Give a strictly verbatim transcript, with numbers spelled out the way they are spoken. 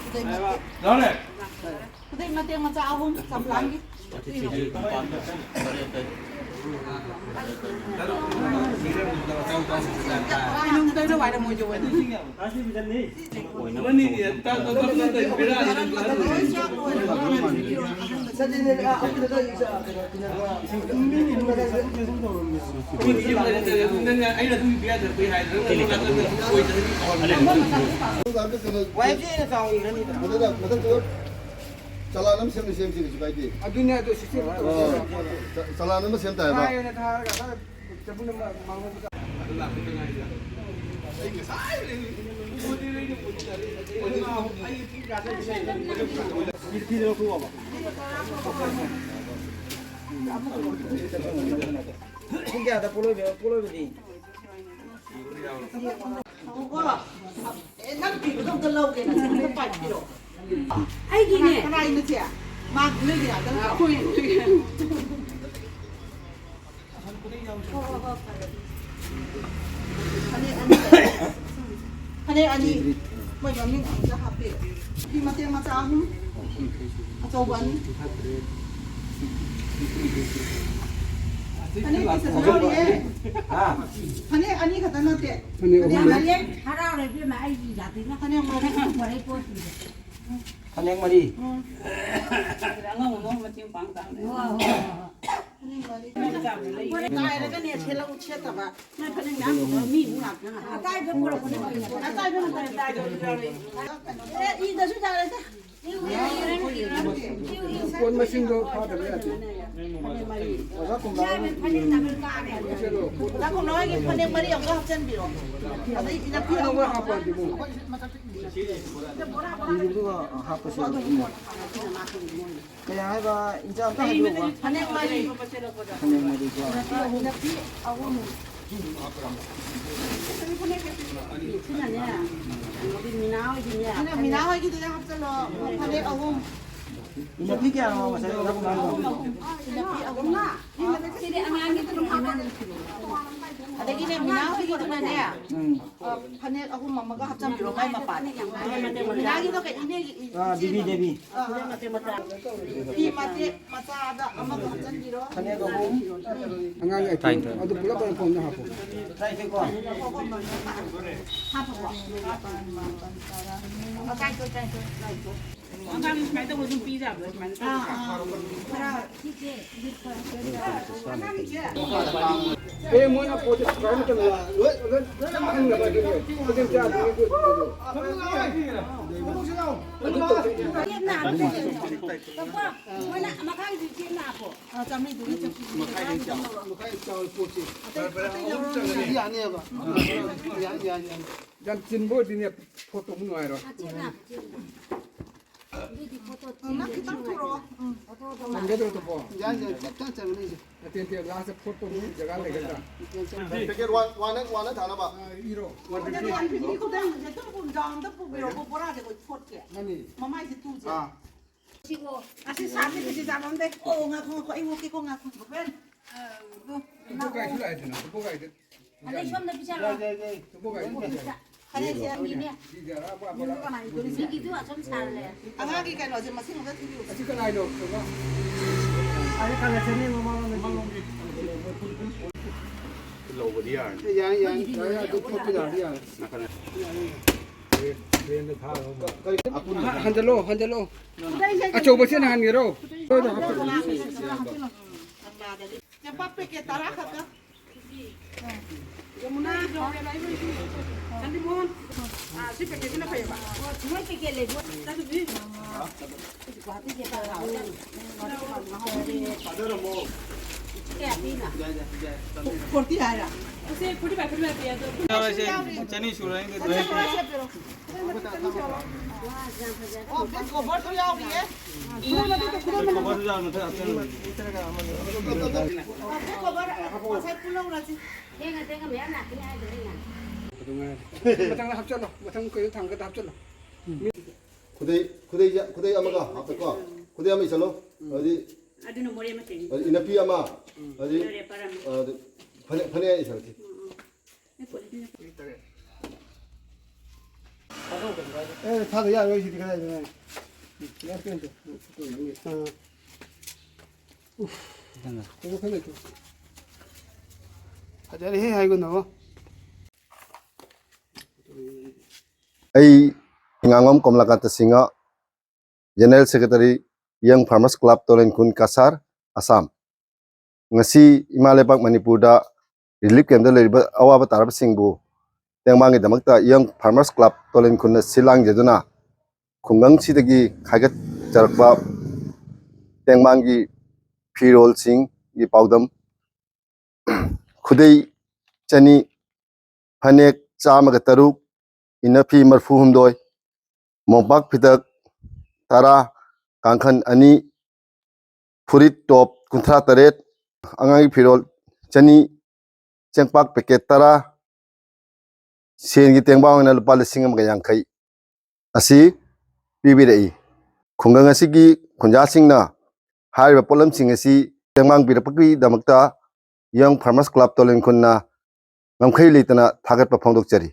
ꯈꯨꯗꯩ ꯃꯇꯦꯛ, ꯈꯨꯗꯩ ꯃꯇꯦꯛ ꯃꯆꯥ ꯑꯍꯨꯝ ꯆꯝꯂꯥꯡꯒꯤ꯫ ꯋꯥꯏ ꯐꯤ ꯑꯩꯅ ꯆꯥꯎ ꯏꯈ꯭ꯔꯅꯤꯗ꯫ ꯃꯊꯛꯇ, ꯃꯊꯛꯇ ꯆꯂꯥꯟ ꯑꯃ ꯁꯦꯝꯅ ꯁꯦꯝꯁꯤ, ꯀꯩꯁꯨ ꯀꯥꯏꯗꯦ꯫ ꯑꯗꯨꯅꯦ, ꯑꯗꯨ ꯁꯤꯁꯇꯦꯝ ꯑꯣ, ꯆ-, ꯆꯂꯥꯟ ꯑꯃ ꯁꯦꯝ ꯇꯥꯏꯕ꯫ ꯊꯥꯔꯒ ꯆꯕꯨꯟ ꯑꯃ ꯃꯥꯡꯍꯧꯕꯗ꯫ ꯄꯨꯡ ꯀꯌꯥꯗ ꯄꯣꯂꯣꯏꯕ-, ꯄꯣꯂꯣꯏꯕꯗꯤ? ꯑꯦ, ꯅꯪ ꯄꯤꯕꯗꯣ ꯑꯝꯇ ꯂꯧꯒꯦ, ꯅꯪ ꯑꯝꯇ ꯄꯥꯏꯕꯤꯔꯣ꯫ ꯑꯩꯒꯤꯅꯦ꯫ ꯀꯅꯥ-, ꯀꯅꯥꯒꯤꯅꯣ ꯆꯦ? ꯃꯥ ꯅꯣꯏꯒꯤ ꯉꯥꯛꯇ ꯅꯠꯇ꯭ꯔꯣ? ꯑꯩꯈꯣꯏ, ꯑꯩꯈꯣꯏꯒꯤ꯫ ꯍꯣ, ꯍꯣ, ꯍꯣ, ꯐꯔꯦ꯫ ꯐꯅꯦꯛ ꯑꯅꯤ ꯂꯩꯔꯦ꯫ ꯐꯅꯦꯛ ꯑꯅꯤ꯫ ꯃꯣꯏ ꯃꯃꯤꯡ ꯑꯝꯇ ꯍꯥꯞꯄꯤꯔꯣ꯫ ꯐꯤ ꯃꯇꯦꯛ ꯃꯆꯥ ꯑꯍꯨꯝ꯫ ꯑꯆꯧꯕ ꯑꯅꯤ꯫ ꯐꯅꯦꯛ ꯄꯤꯁ ꯌꯥꯎꯔꯤꯌꯦ꯫ ꯍꯥ? ꯐꯅꯦꯛ ꯑꯅꯤ ꯈꯛꯇ ꯅꯠꯇꯦ꯫ ꯐꯅꯦꯛ ꯐꯅꯦꯛ ꯑꯍꯨꯝ꯫ ꯃꯔꯤ꯫ ꯍꯔꯥꯎꯔꯦ ꯏꯕꯦꯝꯃ, ꯑꯩꯒꯤ ꯌꯥꯗꯦꯅ꯫ ꯐꯅꯦꯛ ꯃꯔꯤ꯫ ꯄꯣꯔꯩ ꯄꯣꯠꯁꯤꯡꯁꯦ꯫ ꯐꯅꯦꯛ ꯃꯔꯤ꯫ ꯎꯝ꯫ ꯑꯉꯝ ꯑꯉꯝꯕ ꯃꯇꯦꯡ ꯄꯥꯡ ꯇꯥꯕꯅꯦ꯫ ꯍꯣꯏ, ꯍꯣꯏ, ꯍꯣꯏ꯫ ꯐꯅꯦꯛ ꯃꯔꯤ꯫ ꯇꯥꯏꯔꯒꯅꯦ ꯁꯦꯠꯂꯧ-, ꯁꯦꯠꯇꯕ꯫ ꯅꯣꯏ ꯐꯅꯦꯛ ꯃꯌꯥꯝ ꯄꯨꯊꯣꯛꯑ ꯃꯤ ꯑꯃꯨꯛ ꯂꯥꯛꯇꯅ꯫ ꯑꯇꯥꯏꯕ ꯄꯨꯔꯛꯄꯅꯦ ꯀꯩꯅꯣ? ꯑꯇꯥꯏꯕ ꯅꯠꯇꯦ, ꯑꯇꯥꯏꯕ ꯌꯥꯎꯔꯦ꯫ ꯑꯦ, ꯏꯗꯁꯨ ꯌꯥꯔꯦꯗ꯫ ꯄꯣꯠ ꯃꯁꯤꯡꯗꯣ ꯐꯥꯗꯕ ꯌꯥꯗꯦ꯫ ꯑꯣꯖꯥ ꯀꯣꯝꯂꯥ ꯍꯣꯏꯒꯤ ꯐꯅꯦꯛ ꯃꯔꯤ ꯑꯃꯒ ꯍꯥꯞꯆꯤꯟꯕꯤꯔꯣ꯫ ꯑꯗꯩ ꯏꯅꯞꯄꯤ ꯑꯅꯧꯕ ꯍꯥꯞꯄꯗꯤ ꯑꯃꯨꯛ꯫ ꯏꯕꯗꯨꯒ ꯍꯥꯞꯄꯁꯦ꯫ ꯀꯌꯥ ꯍꯥꯏꯕ? ꯏꯟꯆꯥ ꯑꯝꯇ ꯍꯥꯏꯕꯤꯔꯛꯎꯕ꯫ ꯐꯅꯦꯛ ꯃꯔꯤ꯫ ꯐꯅꯦꯛ ꯃꯔꯤꯀꯣ꯫ ꯏꯅꯞꯄꯤ ꯑꯍꯨꯝ꯫ ꯁꯤꯅꯅꯦ, ꯀꯩꯅꯣꯒꯤ ꯃꯤꯅꯥ ꯍꯣꯏꯒꯤꯅꯦ꯫ ꯁꯤꯅ ꯃꯤꯅꯥ ꯍꯣꯏꯒꯤꯗꯨꯗ ꯍꯥꯞꯆꯜꯂꯣ꯫ ꯐꯅꯦꯛ ꯑꯍꯨꯝ꯫ ꯏꯅꯞꯄꯤ ꯀꯌꯥꯅꯣ ꯉꯁꯥꯏ ꯑꯣꯖꯥ ꯀꯣꯝꯂꯥꯒꯤꯗꯣ? ꯏꯅꯞꯄꯤ ꯑꯍꯨꯝ꯫ ꯁꯤꯗꯤ ꯑꯉꯥꯡꯒꯤ ꯐꯅꯦꯛ꯫ ꯑꯗꯒꯤꯅꯦ, ꯃꯤꯅꯥ ꯍꯣꯏꯒꯤꯗꯨꯅꯅꯦ, ꯎꯝ꯫ ꯑ, ꯐꯅꯦꯛ ꯑꯍꯨꯝ ꯑꯃꯒ ꯍꯥꯞꯆꯟꯕꯤꯔꯣ, ꯃꯥꯏ ꯃꯄꯥꯟ꯫ ꯃꯤꯅꯥꯒꯤꯗꯣ ꯀꯩ, ꯏꯅꯦꯒꯤ, ꯏ-, ꯑꯥ, ꯕꯤꯕꯤ ꯏꯆꯦꯒꯤ꯫ ꯗꯦꯕꯤ꯫ ꯑꯥ, ꯑꯥ꯫ ꯐꯤ ꯃꯇꯦꯛ ꯃꯆꯥꯗ ꯑꯃꯒ ꯍꯥꯞꯆꯟꯕꯤꯔꯣ꯫ ꯐꯅꯦꯛ ꯑꯍꯨꯝ꯫ ꯑꯉꯥꯡꯒꯤ item ꯇꯔꯥꯅꯤꯊꯣꯏ꯫ ꯑꯗꯨ ꯄꯨꯂꯞ ꯑꯣꯏꯅ ꯐꯣꯟꯗ ꯍꯥꯞꯄꯣ꯫ ꯇꯔꯥꯅꯤꯊꯣꯏꯀꯣ꯫ ꯍꯥꯞꯄꯕꯣ? ꯑ, ꯇꯔꯥꯅꯤꯊꯣꯏ, ꯇꯔꯥꯅꯤꯊꯣꯏ, ꯇꯔꯥꯅꯤꯊꯣꯏ꯫ ꯑꯉꯥꯡꯒꯤ ꯁꯨꯃꯥꯏꯅ ꯇꯧꯕ ꯑꯗꯨꯝ ꯄꯤꯖꯕ꯭ꯔꯥ? ꯁꯨꯃꯥꯏꯅ ꯇꯧꯕ? ꯑꯥ, ꯑꯥ꯫ ꯈꯔ ꯍꯌꯦꯡ ꯃꯣꯏꯅ ꯄꯣꯠꯁꯦ ꯁꯨꯒꯥꯏ ꯃꯇꯝꯗ ꯂꯣꯏ, ꯂꯣꯏ, ꯂꯣꯏ ꯃꯥꯡꯍꯟꯅꯕ ꯑꯗꯨꯅꯦ꯫ ꯈꯨꯗꯣꯡ ꯆꯥꯗ꯭ꯔꯤꯉꯩ ꯑꯗꯨ ꯇꯧꯁꯦ꯫ ꯃꯣꯏꯅ ꯃꯈꯥꯒꯤꯗꯤ ꯆꯦ ꯂꯥꯛꯄꯣ? ꯑꯥ, ꯆꯥꯝꯃꯔꯤꯗꯨꯒꯤ ꯆꯞ-, ꯃꯈꯥꯏ ꯆꯥꯎ-, ꯃꯈꯥꯏ ꯆꯥꯎꯕ ꯄꯣꯠꯁꯦ꯫ ꯑꯇꯩ, ꯑꯇꯩ ꯂꯧꯔꯣ꯫ ꯌꯥꯅꯤ, ꯌꯥꯅꯤꯕ꯫ ꯌꯥꯅꯤ, ꯌꯥꯅꯤ, ꯌꯥꯅꯤ꯫ ꯌꯥꯝ ꯆꯤꯟꯕ ꯑꯣꯏꯗꯣꯏꯅꯦ, ꯐꯣꯇꯣ ꯑꯃꯨꯛ ꯅꯨꯡꯉꯥꯏꯔꯣꯏ꯫ ꯆꯦ ꯂꯥꯛ, ꯆꯦ ꯂꯥꯛ꯫ ꯑꯗꯨꯗꯤ ꯐꯣꯇꯣ ꯅꯪ ꯈꯤꯇꯪ ꯊꯣꯔꯛꯑꯣ꯫ ꯎꯝ꯫ ꯐꯣꯇꯣꯗꯣ ꯊꯝꯒꯗ꯭ꯔꯣ, ꯇꯣꯄꯣ? ꯌꯥꯏ, ꯌꯥꯏ, ꯆꯞ ꯆꯥ ꯆꯪꯒꯅꯤ ꯑꯩꯁꯦ꯫ ꯅꯠꯇꯦ, ꯅꯠꯇꯦ, last ꯐꯣꯇꯣ ꯑꯃꯨꯛ ꯖꯒꯥ ꯂꯩꯒꯗ꯭ꯔꯥ? Packet one, one eight one ꯊꯥꯅꯕ꯫ ꯑꯥ, ꯏꯔꯣ꯫ One fifty꯫ One fifty ꯈꯨꯗꯥꯡꯁꯦ ꯑꯗꯨꯝ ꯄꯨꯡꯖꯥꯎ ꯑꯝꯇ ꯄꯨꯕꯤꯔꯛꯑꯣ, ꯕꯣꯔꯥꯁꯦ ꯑꯩꯈꯣꯏ ꯐꯣꯠꯀꯦ꯫ ꯃꯥꯅꯤ꯫ ꯃꯃꯥꯏꯁꯦ ꯇꯨꯁꯦ꯫ ꯑꯥ꯫ ꯁꯤꯕꯣ꯫ ꯑꯁꯤ ꯁꯥꯁꯦ ꯀꯦꯖꯤ ꯆꯥꯕ ꯑꯝꯗ꯫ ꯑꯣ, ꯉꯥꯏꯈꯣ, ꯉꯥꯏꯈꯣ, ꯑꯩ ꯑꯣꯛꯀꯦꯀꯣ, ꯉꯥꯏꯈꯣ꯫ ꯕꯦꯟ꯫ ꯑ, ꯕꯣ꯫ ꯇꯣꯄꯣ ꯀꯥꯏꯁꯨ ꯂꯥꯛꯑꯦꯗꯅ, ꯇꯣꯄꯣ ꯀꯥꯏꯗ꯫ ꯑꯗꯩ ꯁꯣꯝꯗ ꯄꯤꯁꯜꯂꯣ꯫ ꯌꯥꯏ, ꯌꯥꯏ, ꯌꯥꯏ꯫ ꯇꯣꯄꯣ ꯀꯥꯏꯗ꯫ ꯐꯅꯦꯛꯁꯦ ꯑꯅꯤꯅꯦ꯫ ꯁꯤꯁꯦ ꯑꯔꯥꯞꯄ ꯑꯃ ꯂꯥꯛꯑꯦ꯫ ꯃꯤꯒꯤꯗꯨ ꯑꯁꯣꯝ ꯁꯥꯔ ꯂꯩꯔꯦ꯫ ꯑꯉꯥꯡꯒꯤ ꯀꯩꯅꯣꯁꯦ ꯃꯁꯤꯡ ꯑꯝꯇ ꯊꯤꯕꯤꯌꯨ꯫ ꯑꯁꯤ ꯀꯅꯥꯏꯅꯣ? ꯑꯁꯤ ꯀꯅꯥꯏ ꯁꯅꯤ ꯃꯃꯥꯡꯂꯣꯝꯗꯒꯤ꯫ ꯂꯧꯕꯗꯤ ꯌꯥꯔꯅꯤ꯫ ꯌꯥꯏ, ꯌꯥꯏ, ꯌꯥꯏ, ꯑꯗꯨ ꯈꯣꯠꯄ ꯌꯥꯔꯗꯤ ꯌꯥꯔꯦ꯫ ꯅꯥꯀꯟꯗ꯫ ꯀꯔꯤ? ꯑꯄꯨꯟꯕ꯫ ꯍꯟꯖꯜꯂꯣ, ꯍꯟꯖꯜꯂꯣ꯫ ꯑꯆꯧꯕꯁꯦ ꯅꯍꯥꯟꯒꯤꯔꯣ? ꯆꯦꯡꯄꯥꯛ ꯄꯦꯀꯦꯠ ꯇꯔꯥ ꯈꯛꯇ꯫ ꯌꯃꯨꯅꯥ, ꯆꯟꯗꯤꯃꯣꯍꯟ, ꯑꯥ, ꯁꯤ ꯄꯦꯀꯦꯠꯁꯤꯅ ꯐꯩꯌꯦꯕ꯫ ꯃꯣꯏ ꯄꯦꯀꯦꯠ ꯂꯩꯕ꯭ꯔꯣ? ꯆꯥꯗꯕꯤ꯫ ꯒꯨꯍꯥꯇꯤꯒꯤ ꯄꯥꯎ ꯂꯥꯎ꯫ ꯀꯌꯥ ꯄꯤꯅꯣ? ꯐꯣꯔꯇꯤ ꯍꯥꯏꯔ? ꯑꯁꯤ ꯐꯣꯔꯇꯤ ꯐꯥꯏꯚ, ꯐꯣꯔꯇꯤ ꯐꯥꯏꯚ ꯄꯤ ꯑꯗꯣ꯫ ꯌꯥꯎꯔꯦ, ꯁꯦ, ꯆꯅꯤ ꯁꯨꯔꯦ꯫ ꯑꯣ, ꯕꯦꯛ ꯀꯣꯚꯔꯁꯨ ꯌꯥꯎꯔꯤꯌꯦ꯫ ꯀꯣꯚꯔꯁꯨ ꯌꯥꯎꯔꯦ, ꯃꯊꯛ ꯍꯥꯞꯆꯜꯂꯣ꯫ ꯑꯣ, ꯕꯦꯛ ꯀꯣꯚꯔ ꯉꯁꯥꯏ ꯄꯨꯜꯍꯧꯔꯁꯤ꯫ ꯊꯦꯡꯉ ꯊꯦꯡꯉ ꯃꯌꯥꯝ ꯂꯥꯛꯈꯤꯅꯤ ꯍꯥꯏꯗ꯭ꯔꯦ ꯑꯩꯅ꯫ ꯑꯗꯨ ꯉꯥꯏꯔꯦ꯫ ꯃꯊꯪꯗ ꯍꯥꯞꯆꯜꯂꯣ꯫ ꯃꯊꯪ ꯀꯩꯅꯣ ꯊꯥꯡꯒꯠꯀꯗ ꯍꯥꯞꯆꯜꯂꯣ꯫ ꯈꯨꯗꯩ, ꯈꯨꯗꯩ, ꯈꯨꯗꯩ ꯑꯃꯒ ꯍꯥꯞꯄꯦꯀꯣ꯫ ꯈꯨꯗꯩ ꯑꯃ ꯏꯁꯜꯂꯣ꯫ ꯑꯗꯨꯗꯤ ꯑꯗꯨꯅ ꯃꯣꯔꯦ ꯃꯆꯩꯅꯤ꯫ ꯑꯗꯨꯗꯤ ꯏꯅꯞꯄꯤ ꯑꯃ꯫ ꯑꯗꯨꯗꯤ, ꯂꯣꯏꯔꯦ, ꯄꯔꯝ꯫ ꯑꯗꯨ ꯐꯅꯦꯛ, ꯐꯅꯦꯛ ꯑꯅꯤ ꯏꯁꯜꯂꯁꯤ꯫ ꯑꯦ, ꯊꯥꯗ ꯌꯥꯔꯣꯏ ꯁꯤꯗꯤ ꯀꯗꯥꯏꯗꯅꯣ? ꯌꯥꯔ ꯄꯦꯟꯇ꯫ ꯑꯥ꯫ ꯎꯐ꯫ ꯀꯩꯅꯣ ꯈꯔ ꯂꯩꯇ꯭ꯔꯣ? ꯐꯖꯔꯦꯍꯦ ꯍꯥꯏꯒꯨꯝꯅꯕꯣ꯫ ꯑꯩ ꯍꯤꯉꯥꯡꯕꯝ ꯀꯃꯂꯥꯀꯥꯟꯇ Singh, General Secretary, Young Farmers Club, ꯇꯣꯂꯦꯟꯈꯨꯟ, Cachar, Assam. ꯉꯁꯤ ꯏꯃꯥ ꯂꯩꯕꯥꯛ ꯃꯅꯤꯄꯨꯔꯗ relief camp ꯇ ꯂꯩꯔꯤꯕ ꯑꯋꯥꯕ ꯇꯥꯔꯕꯁꯤꯡꯕꯨ ꯇꯦꯡꯕꯥꯡꯒꯤꯗꯃꯛꯇ Young Farmers Club ꯇꯣꯂꯦꯟꯈꯨꯟꯅ ꯁꯤꯜ ꯂꯥꯡꯖꯗꯨꯅ ꯈꯨꯡꯒꯪꯁꯤꯗꯒꯤ ꯈꯥꯏꯒꯠꯆꯔꯛꯄ ꯇꯦꯡꯕꯥꯡꯒꯤ ꯐꯤꯔꯣꯜꯁꯤꯡꯒꯤ ꯄꯥꯎꯗꯝ, ꯈꯨꯗꯩ ꯆꯅꯤ, ꯐꯅꯦꯛ ꯆꯥꯝꯃꯒ ꯇꯔꯨꯛ, ꯏꯅꯐꯤ ꯃꯔꯤꯐꯨ ꯍꯨꯝꯗꯣꯏ, ꯃꯣꯝꯄꯥꯛ ꯐꯤꯗꯛ ꯇꯔꯥ, ꯀꯥꯡꯈꯟ ꯑꯅꯤ, ꯐꯨꯔꯤꯠ ꯇꯣꯞ ꯀꯨꯟꯊ꯭ꯔꯥ ꯇꯔꯦꯠ, ꯑꯉꯥꯡꯒꯤ ꯐꯤꯔꯣꯜ ꯆꯅꯤ, ꯆꯦꯡꯄꯥꯛ ꯄꯦꯀꯦꯠ ꯇꯔꯥ, ꯁꯦꯟꯒꯤ ꯇꯦꯡꯕꯥꯡ ꯑꯣꯏꯅ ꯂꯨꯄꯥ ꯂꯤꯁꯤꯡ ꯑꯃꯒ ꯌꯥꯡꯈꯩ ꯑꯁꯤ ꯄꯤꯕꯤꯔꯛꯏ꯫ ꯈꯨꯡꯒꯪ ꯑꯁꯤꯒꯤ ꯈꯨꯟꯖꯥꯁꯤꯡꯅ ꯍꯥꯏꯔꯤꯕ ꯄꯣꯠꯂꯝꯁꯤꯡ ꯑꯁꯤ ꯇꯦꯡꯕꯥꯡ ꯄꯤꯔꯛꯄꯒꯤꯗꯃꯛꯇ Young Farmers Club ꯇꯣꯂꯦꯟꯈꯨꯟꯅ ꯉꯝꯈꯩ ꯂꯩꯇꯅ ꯊꯥꯒꯠꯄ ꯐꯣꯡꯗꯣꯛꯆꯔꯤ꯫